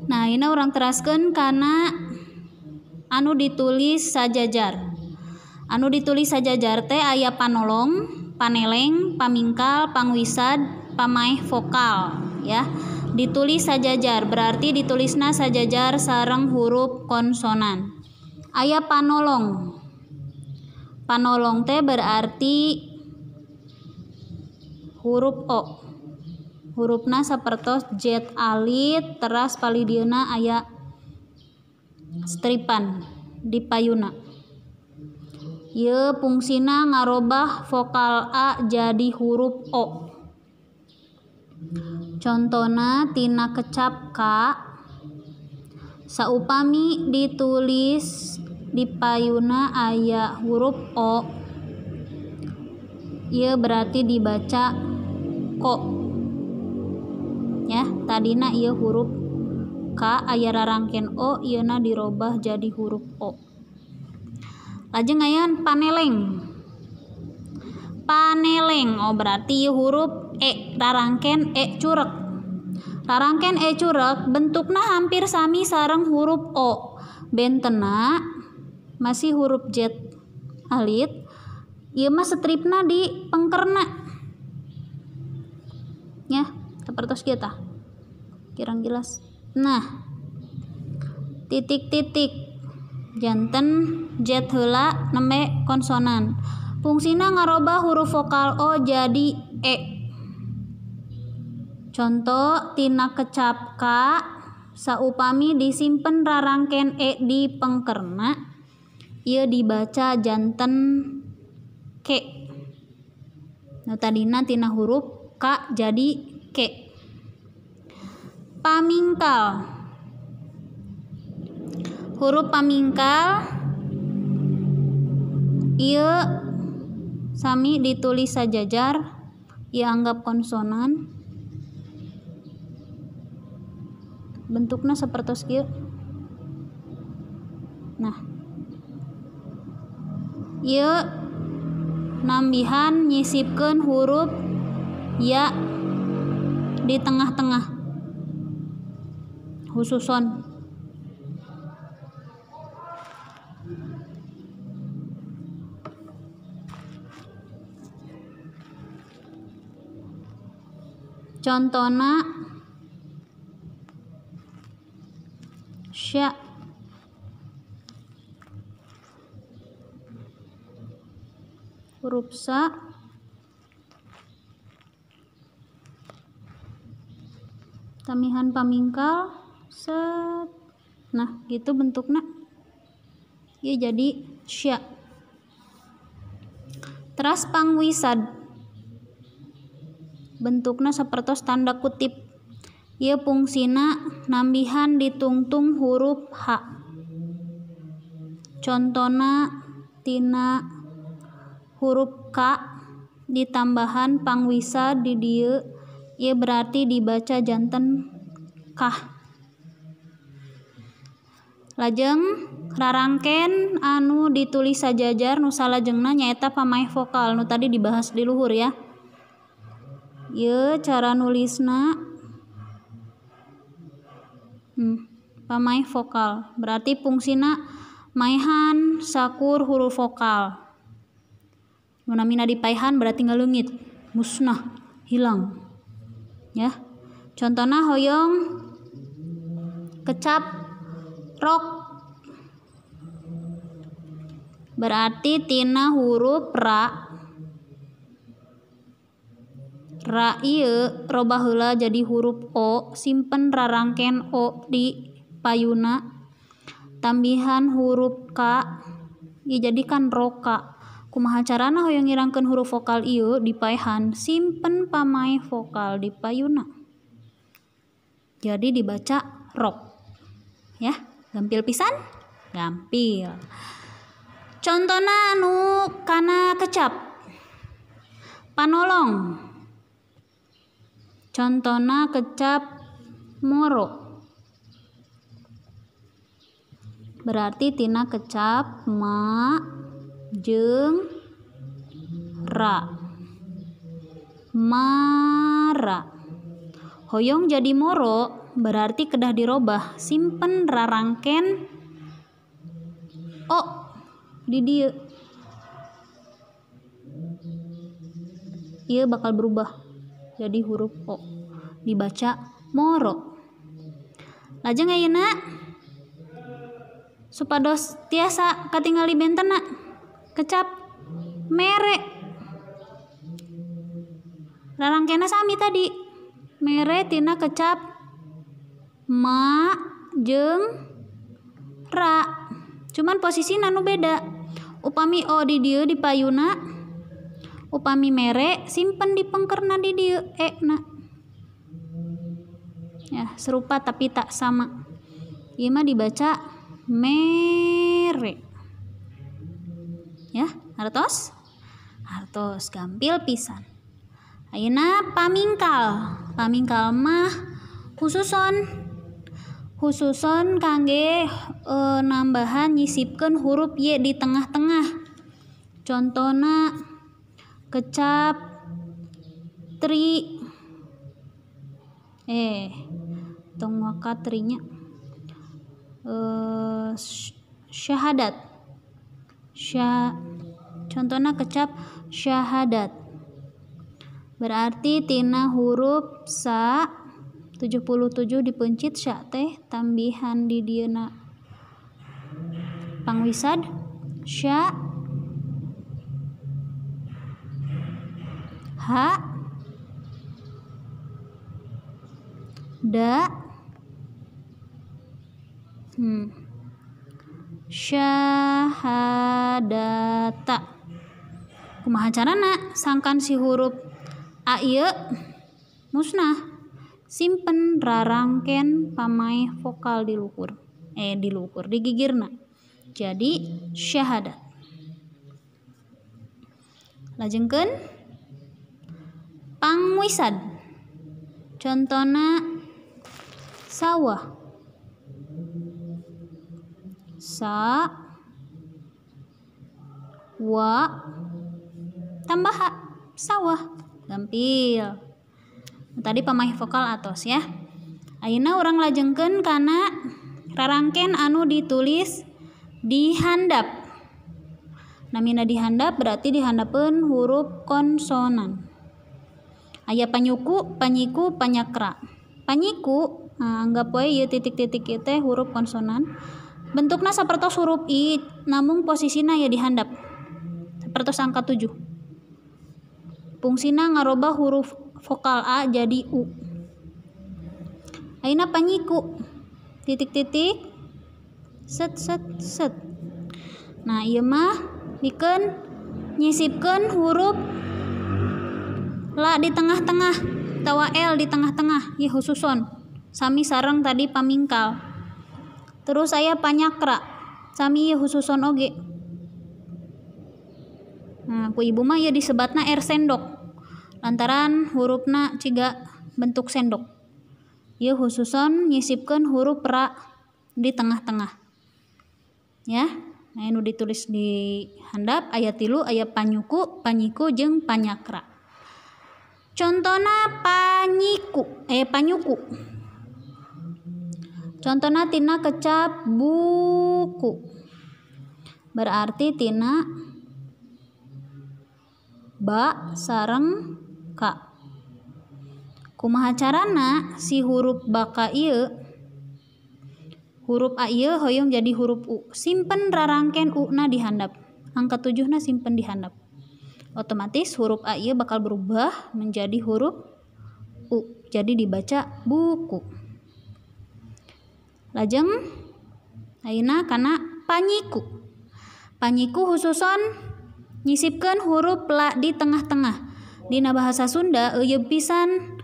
Nah, ini urang teraskeun kana anu ditulis sajajar. Anu ditulis sajajar teh aya panolong, paneleng, pamingkal, pangwisad, pamaeh vokal ya. Ditulis sajajar berarti ditulisna sajajar sareng huruf konsonan. Aya panolong. Panolong teh berarti huruf O. Hurufna sapertos Z alit teras palidieuna aya stripan di payuna. Ieu fungsina ngarobah vokal A jadi huruf O. Contona tina kecap K saupami ditulis di payuna aya huruf O, ieu berarti dibaca ko. Ya, tadina ieu huruf K aya rarangken O, ieuna dirobah jadi huruf O. Lajeng aya paneleng. Paneleng, oh berarti ieu huruf E rarangken E curek. Rarangken E curek bentukna hampir sami sareng huruf O. Bentena masih huruf Z alit, ieu mah stripna di pengkerna. Ya, sapertos kieu tah. Kirang jelas. Nah, titik-titik janten Z heula nembe konsonan. Fungsina ngarobah huruf vokal O jadi E. Contoh tina kecap K saupami disimpen rarangken E di pengkerna, ieu dibaca janten K. Nah, tadina tina huruf K jadi K. Pamingkal. Huruf pamingkal ieu sami ditulis sajajar, ieu anggap konsonan. Bentukna sapertos kieu. Nah, ieu nambihan nyisipkeun huruf ya di tengah-tengah khususon. Contona sya, huruf sa, tamihan pamingkal set. Nah, gitu bentukna. Ya jadi sya. Teras pangwisad. Bentukna sapertos tanda kutip. Ieu fungsina nambihan ditungtung huruf H. Contona tina huruf K ditambahan pangwisad di dieu, ieu berarti dibaca janten kah. Lajeng rarangken anu ditulis sajajar nu salajengna nyaeta pamaeh vokal nu tadi dibahas di luhur ya. Ieu cara nulisna pamaeh vokal berarti fungsina maehan sakur huruf vokal. Nu namina dipaehan berarti ngaleungit, musnah, hilang. Ya. Contona hoyong kecap rok berarti tina huruf ra. Ra ieu robah heula jadi huruf O, simpen rarangken O di payuna, tambihan huruf K, ieu jadikan roka. Kumaha carana hoyong ngirangkeun huruf vokal ieu dipaehan, simpen pamaeh vokal di payuna. Jadi dibaca rok. Ya, gampil pisan? Gampil. Contona anu kana kecap panolong. Contona kecap moro. Berarti tina kecap ma jeung ra. Mara. Hoyong jadi moro, berarti kedah dirobah, simpen rarangken o di dieu. Ieu bakal berubah jadi huruf o, dibaca moro. Lajeng ayeuna supados tiasa katingali bentena kecap mere. Rarangkena sami tadi, mere tina kecap ma jeung ra, cuman posisina nu beda. Upami o di dieu di payuna, upami mere simpen di pengkerna di dieu e na. Ya, serupa tapi tak sama. Ieu mah dibaca mere. Ya, hartos? Hartos, gampil pisan. Ayeuna pamingkal. Pamingkal mah khususon. Khususon kangge nambahan nyisipkeun huruf y di tengah-tengah. Contona kecap tri, tong waka trinya, syahadat. Contohnya kecap syahadat, berarti tina huruf sa 77 dipencit sya teh tambihan di dieuna pangwisad sya ha da syahadata. Kumaha carana sangkan si huruf a ieu musnah, simpen rarangken pamaeh vokal di luhur, di luhur di gigirna, jadi syahadat. Lajengkeun pangwisad, contona sawah, sa wa tambah ha, sawah, gampil. Tadi pamaeh vokal atos ya. Ayeuna urang lajengkeun kana rarangken anu ditulis di handap. Namina di handap berarti dihandapeun huruf konsonan. Aya panyuku, panyiku, panyakra. Panyiku, nah, anggap we ieu titik-titik ieu teh huruf konsonan. Bentukna sapertos huruf i, namung posisina ya dihandap. Sapertos angka 7. Fungsina ngarobah huruf vokal a jadi u. Ayeuna panyiku, titik-titik, set set set. Nah, ieu mah bikeun nyisipkeun huruf la di tengah-tengah tawa l di tengah-tengah, ieu khususon. Sami sareng tadi pamingkal. Terus aya panyakra, sami ieu khususon oge. Nah, ku ibu mah ieu disebatna r sendok. Lantaran hurufna ciga bentuk sendok. Ieu khususon nyisipkeun huruf ra di tengah-tengah. Ya, nah nu ditulis di handap aya 3, aya panyuku, panyiku jeung panyakra. Contona panyiku, panyuku. Contona tina kecap buku. Berarti tina ba sareng ka. Kumaha carana si huruf baka ieu, huruf a ieu hoyong jadi huruf u, simpen rarangken u na di handap. Angka 7 na simpen di handap. Otomatis huruf a ieu bakal berubah menjadi huruf u, jadi dibaca buku. Lajeng ayeuna kana panyiku. Panyiku khususon nyisipkeun huruf la di tengah-tengah. Dina bahasa Sunda euyeub pisan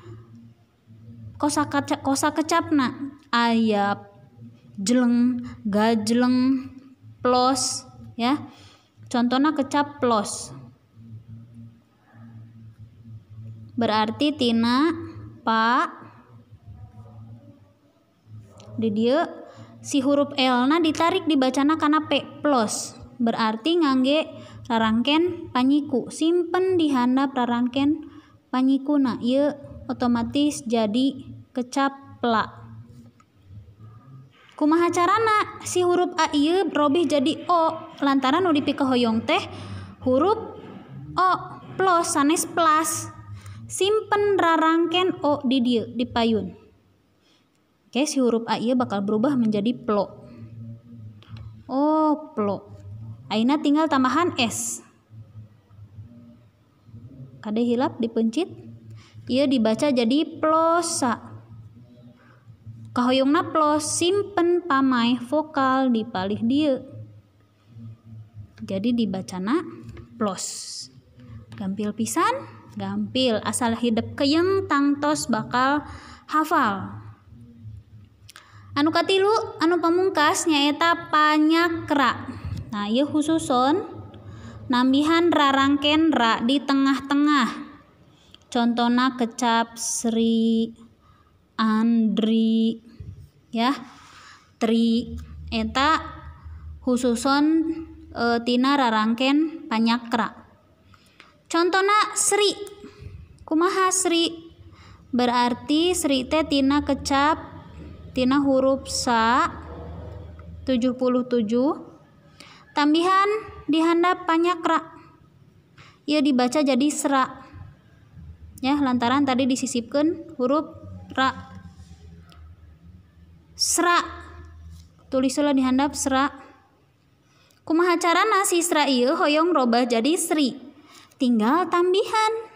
kosa kecapna, aya jeleng, gajleng, plos ya. Contohna kecap plos. Berarti tina pa di dieu si huruf L na ditarik dibacana kana P, plos. Berarti ngangge rarangken panyiku, simpen di handap rarangken panyikuna, ieu otomatis jadi kecap pla. Kumaha carana si huruf A ieu robih jadi O lantaran nu dipikahoyong teh huruf O plus sanes plus. Simpen rarangken O di dieu di payun. Oke, si huruf A ieu bakal berubah menjadi plo. Oh, plo. Ayeuna tinggal tambahan S. Kade hilap dipencit. Ieu dibaca jadi plosa. Kahoyongna plos, simpen pamai vokal di palih dieu. Jadi dibacana plos. Gampil pisan, gampil asal hidep keyeng tangtos bakal hafal. Anu katilu, anu pamungkas nyaeta panyakra. Nah, ieu khususon nambihan rarangken ra di tengah-tengah. Contona kecap Sri, Andri, ya, Tri, eta khususon tina rarangken panyakra. Contona Sri, kumaha Sri? Berarti Sri teh tina kecap tina huruf sa 77 tambihan dihandap panyakra. Ieu dibaca jadi sra. Ya, lantaran tadi disisipkeun huruf ra. Sra. Tulis heula dihandap sra. Kumaha carana si sra ieu hoyong robah jadi sri? Tinggal tambihan.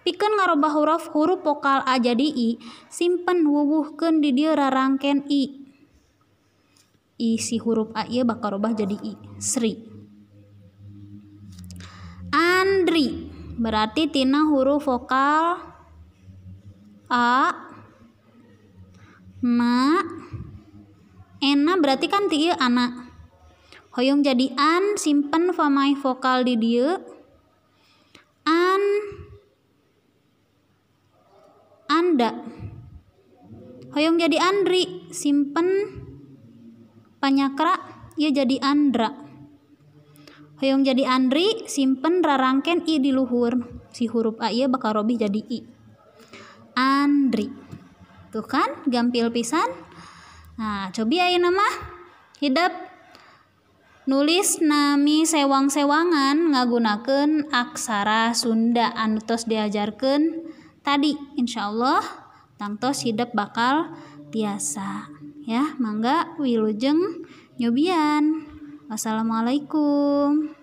Pikeun ngarobah huruf vokal a jadi i, simpen wuwuhkeun di dieu rarangken i. I si huruf a ieu bakal robah jadi i, sri. Andri berarti tina huruf vokal a, na, ena berarti kan ti ieu ana. Hoyong jadi an, simpen famai vokal di dieu. An, anda. Hoyong jadi Andri, simpen panyakra ieu jadi Andra. Hoyong jadi Andri, simpen rarangken i di luhur. Si huruf a ieu bakal robih jadi i. Andri. Tuh kan, gampil pisan. Nah, cobi ayeuna mah hidep nulis nami sewang-sewangan ngagunakeun aksara Sunda anu tos diajarkeun tadi. Insyaallah tangtos hidep bakal tiasa. Ya, mangga wilujeng nyobian. Wassalamualaikum.